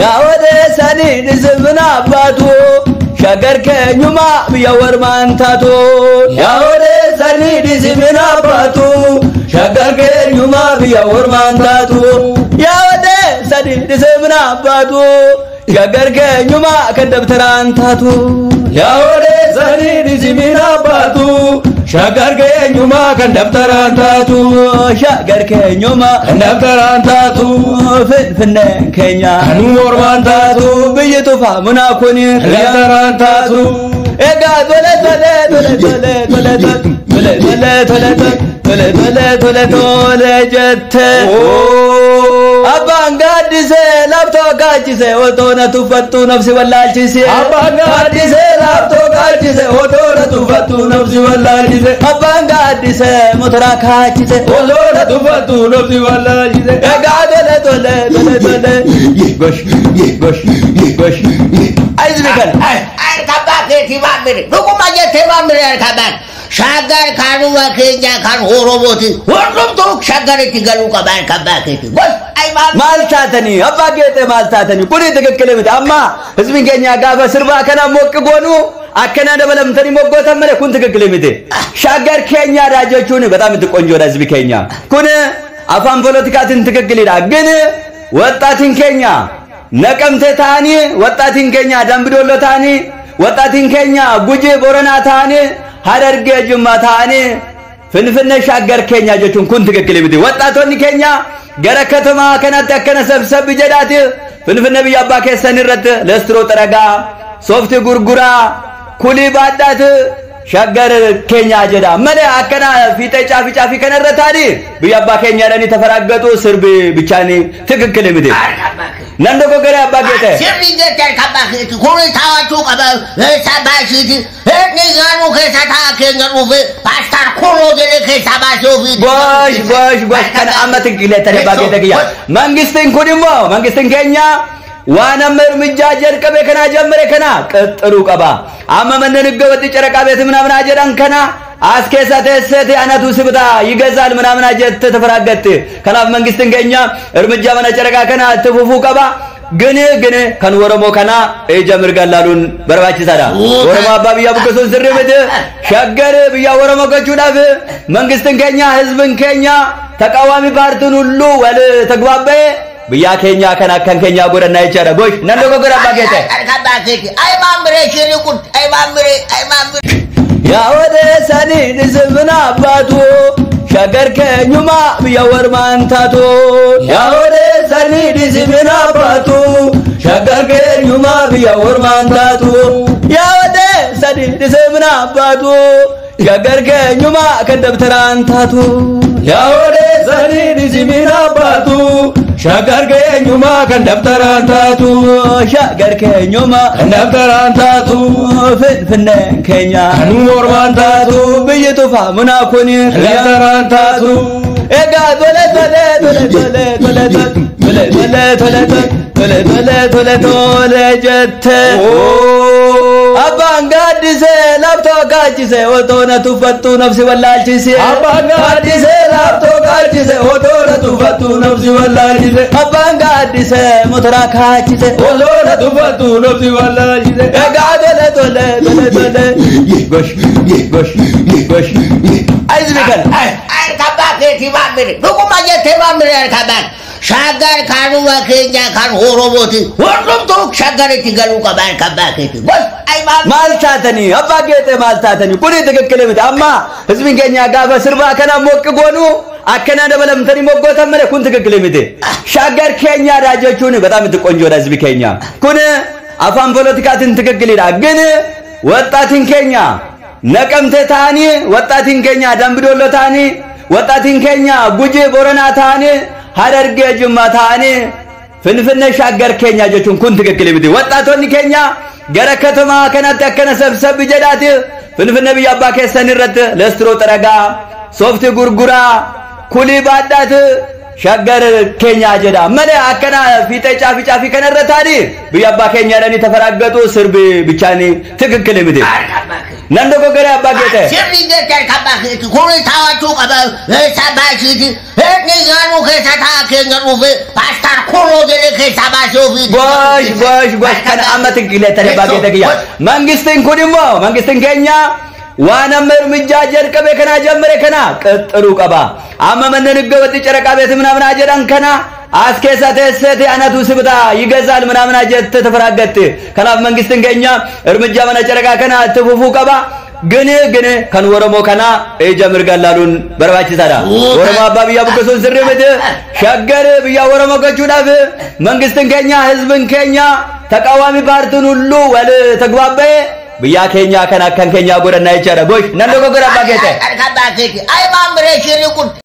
Yaa odeessanii dhisimna abbaatu shaggar keenyuma biyya warmaan taatu. Yaa odeessanii dhisimna abbaatu shaggar keenyuma biyya warmaan taatu. Yaa odeessanii dhisimna abbaatu shaggar keenyuma kan dabtaraan taatu. Yaa odeessanii dhisimna abbaatu shaggar keenyuma kan dabtaraan taatu. Shaggar keenyuma kan dabtaraan taatu. Finfinneen keenya kan mormaan taatu. Biyyi tufaa munaa kuni kan dabtaraan taatu. Egaa tole tole tole tole tole tole tole tole tole tole tole tole jette. Abbaan gaaddisee laaftoo kaachisee otoo na tuffattu nafsi wallaalchisee. Abbaan gaaddisee laaftoo kaachisee otoo na tuffattu nafsi wallaalchisee. Abbaan gaaddisee motora kaachisee otoo na tuffattu nafsi wallaalchisee. Egaa tole tole tole tole gosh gosh gosh. Ayizmi kan. Harka keetii maammire dhuguma jettee maammire harka baak shaggar kanuma keenya kan Oromooti hundumtuu shaggaritti galuu qaba harka keetii gosh ay maammire. Maal taatanii abbaa geexee maal taatanii kuni ትክክል miti. Amma ህዝብን keenya gaafa sirbaa kana moqqi goonu akkana dabalamtanii moggootan malee kun ትክክል miti. Shaggar keenyaadha jechuun በጣም itti ቆንጆodha ህዝbi keenya. Kun afaan politikaatiin ትክክልidha. ግን ወጣtiin keenya Naqamte ta'anii, ወጣtiin keenya Dambidoollo ta'anii, ወጣtiin keenya Gujii Boranaa ta'anii, Harargee Jimmaa ta'anii Finfinnee shaggar keenya jechuun kun ትክክል miti. Waxaatonni keenya gara katamaa kanatti akkana sabsabbi jedhaati Finfinnee biyya abbaa keessan irratti leestiroo xaragaa sooftii gurguraa kulii baadhaati shaggar keenya jedha malee akkana fiixee caafii caafii kanarra taa'anii biyya abbaa keenyaadhanii tafaraggatu sirbi bichaanii ትክክል miti. Nan dogoggoree abbaa geete. Sirri jette harka keetii kuni taa'achuu qaba eessa baashiiti inni gaanuu keessa taa'a keenya dhufe paastar kunoo jedhee keessa baasee ofii. Gosh gosh gosh kana amma ትክክል jettanii abbaa geete kiyya. Mangistiin kun immoo mangistiin keenya waan amma እርምጃ jalqabe kana ጀመረ kana ቀጥሉ qaba. Amma manneen ህገወጥ ጨረቃ ቤት ምናምን jedhan kana as keessa teesseeti anatu sibita ይገዛል ምናምን jette ተፈራገጥ. Kanaaf mangistiin keenya እርምጃ mana ጨረቃ kana itti fufuu qaba. ግን ግን kan Oromoo kana ija mirgaan laaluun barbaachisaadha. Oromoo abbaa biyyaa buqqisuun sirrii miti. Shaggar biyya Oromoo gochuudhaaf mangistiin keenya ህዝብን keenya ተቃዋሚ ፓርቲን ሁሉ wal ተግባባye biyya keenya kan akkan keenya godhannaa jechaadha. Gosh nan dogoggora abbaa keete. Harka keetii ay maammire shirri kun ay maammire ay maammire. Yaa odeessanii dhisimna abbaatu shaggar keenyuma biyya warmaan taatu. Yaa odeessanii dhisimna abbaatu shaggar keenyuma biyya ormaan taatu. Yaa odeessanii dhisimna abbaatu shaggar keenyuma kan dabtaraan taatu. Yaa odeessanii dhisimna abbaatu shaggar keenyuma kan dabtaraan taatu. Shaggar keenyuma kan dabtaraan taatu. Finfinneen keenya kan mormaan taatu. Biyyi tufaa munaa kuni kan dabtaraan taatu. Egaa tole tole tole tole tole tole tole tole tole tole tole tole jette. Abbaan gaaddisee laaftoo kaachisee otoo na tuffattu nafsi wallaalchisee. Abbaan gaaddisee laaftoo kaachisee otoo na tuffattu nafsi wallaalchisee. Abbaan gaaddisee motora kaachisee otoo na tuffattu nafsi wallaalchisee. Egaa tole tole tole tole gosh gosh gosh. Ayizmi kan. Harka keetii maammire dhuguma jettee maammire harka baak shaggar kanuma keenya kan Oromooti hundumtuu shaggaritti galuu qaba harka keetii gosh ay maammire. Maal taatanii abbaa geexee maal taatanii kuni ትክክል miti. Amma ህዝብን keenya gaafa sirbaa kana moqqi goonu akkana dabalamtanii moggootan malee kun ትክክል miti. Shaggar keenyaadha jechuun በጣም itti ቆንጆodha ህዝbi keenya. Kun afaan politikaatiin ትክክልidha. ግን ወጣtiin keenya Naqamte ta'anii, ወጣtiin keenya Dambidoollo ta'anii, ወጣtiin keenya Gujii Boranaa ta'anii, Harargee Jimmaa ta'anii Finfinnee shaggar keenya jechuun kun ትክክል miti. Waxaatonni keenya gara katamaa kanatti akkana sabsabbi jedhaati Finfinnee biyya abbaa keessan irratti leestiroo xaragaa sooftii gurguraa kulii baadhaati shaggar keenya jedha malee akkana fiixee caafii caafii kanarra taa'anii biyya abbaa keenyaadhanii tafaraggatu sirbi bichaanii ትክክል miti. Nan dogoggore abbaa keete. Sirrii jecha harka abbaa keeti. Kuni taa'achuu qaba. Eessa baasiiti? Inni gaanuu keessa taa'a keenya dhufe paastar kunoo jedhee keessa baasee ofii. Gosh gosh gosh kana amma ትክክል abbaa keete kiyya. Mangistiin kun immoo mangistiin keenya waan amma እርምጃ jalqabe kana ጀመረ kana ቀጥሉ qaba. Amma manneen ህገወጥ ጨረቃ ቤት ምናምን jedhan kana as keessa teesseeti anatu sibita ይገዛል ምናምን jette ተፈራገጥ. Kanaaf mangistiin keenya እርምጃ mana ጨረቃ kana itti fufuu qaba. ግን ግን kan Oromoo kana ija mirgaan laaluun barbaachisaadha. Oromoo abbaa biyyaa buqqisuun sirrii miti. Shaggar biyya Oromoo gochuudhaaf መንግስትን keenya ህዝብን keenya ተቃዋሚ ፓርቲን ሁሉ wal ተግባባye biyya keenya kana akkan keenya godhanna jechaadha. Gosh nan dogoggora abbaa keete. Harka abbaa keeti. Ay maamire shirri kun.